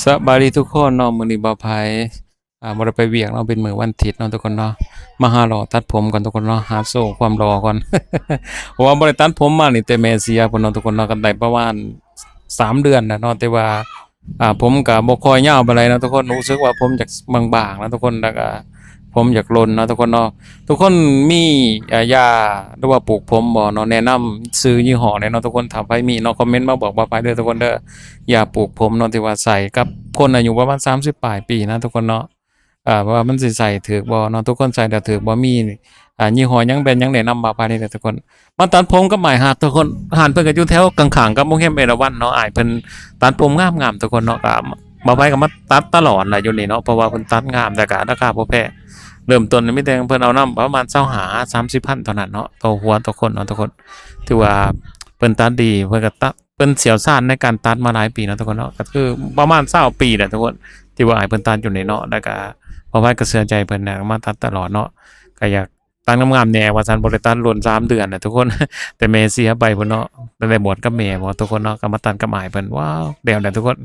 ສະບາຍດີທຸກຄົນເນາະ, ມື້ນີ້ບ່າວໄພ ອ່າ ບໍ່ໄດ້ໄປວຽກເນາະ, ເປັນມື້ວັນທິດເນາະທຸກຄົນເນາະ. ມາຫາຫຼໍ່ຕັດຜົມກ່ອນທຸກຄົນເນາະ, ຫາໂຊຄວາມຫຼໍ່ກ່ອນ ເພາະວ່າບໍ່ໄດ້ຕັດຜົມມານີ້ແຕ່ແມ່ເສຍພຸ້ນເນາະທຸກຄົນເນາະ, ກໍໄດ້ປະມານສາມເດືອນແລ້ວເນາະ, ແຕ່ວ່າ ອ່າ ຜົມກໍບໍ່ຄ່ອຍຍາວປານໃດເນາະທຸກຄົນ, ຮູ້ສຶກວ່າຜົມຢາກບາງໆເນາະທຸກຄົນ, ແລ້ວກໍຜົມຢາກຫຼົ່ນເນາະທຸກຄົນເນາະ. ທຸກຄົນມີ ອ່າ ຢາ ຫຼືວ່າປູກຜົມບໍ່ເນາະ, ແນະນຳຊື່ຍີ່ຫໍ້ແດ່ເນາະທຸກຄົນ. ຖ້າໃຜມີເນາະ ຄອມເມັນມາບອກບ່າວໄພເດີທຸກຄົນເດີ. ຢາປູກຜົມເນາະ ທີ່ວ່າໃຊ້ກັບຄົນອາຍຸປະມານສາມສິບປາຍປີນະທຸກຄົນເນາະ, ເອີ ວ່າມັນຊິໃຊ້ຖືກບໍ່ເນາະ, ທຸກຄົນໃຊ້ແລ້ວຖືກບໍ່, ມີ ອ່າ ຍີ່ຫໍ້ຫຍັງ ແບຣນຫຍັງ ແນະນຳບ່າວໄພເດີທຸກຄົນ. ມາຕັດຜົມກັບອ້າຍຮັກທຸກຄົນ, ຮ້ານເພິ່ນກໍຢູ່ແຖວຂ້າງໆກັບໂຮງແຮມເອລາວັນເນາະ. ອ້າຍເພິ່ນຕັດຜົມງາມໆທຸກຄົນເນາະ, ກໍບ່າວໄພກໍມາຕັດຕະຫຼອດລະຢູ່ນີ້ເນາະ, ເພາະວ່າເພິ່ນຕັດງາມ ແລ້ວກໍລາຄາບໍ່ແພງ. ເລີ່ມຕົ້ນມີແຕ່ເພິ່ນເອົານຳປະມານຊາວຫ້າ ສາມສິບພັນເທົ່ານັ້ນເນາະ ຕໍ່ຫົວຕໍ່ຄົນເນາະທຸກຄົນ. ຖືວ່າເພິ່ນຕັດດີ, ເພິ່ນກໍຕັດ ເພິ່ນຊ່ຽວຊານໃນການຕັດມາຫຼາຍປີເນາະທຸກຄົນເນາະ, ກໍຄືປະມານຊາວປີແຫຼະທຸກຄົນ ທີ່ວ່າໃຫ້ເພິ່ນຕັດຢູ່ນີ້ເນາະ. ແລ້ວກໍບ່າວໄພກໍເຊື່ອໃຈເພິ່ນນະ, ມາຕັດຕະຫຼອດເນາະ, ກໍຢາກຕັດງາມໆແດ່ວ່າຊັ້ນ. ບໍ່ໄດ້ຕັດດົນສາມເດືອນນະທຸກຄົນ ແຕ່ແມ່ເສຍໄປພຸ້ນເນາະ, ໄດ້ບວດກັບແມ່ບໍ່ທຸກຄົນເນາະ, ກໍມາຕັດກັບອ້າຍເພິ່ນ. ວ້າວ ແລ້ວແຫຼະທຸກຄົນ.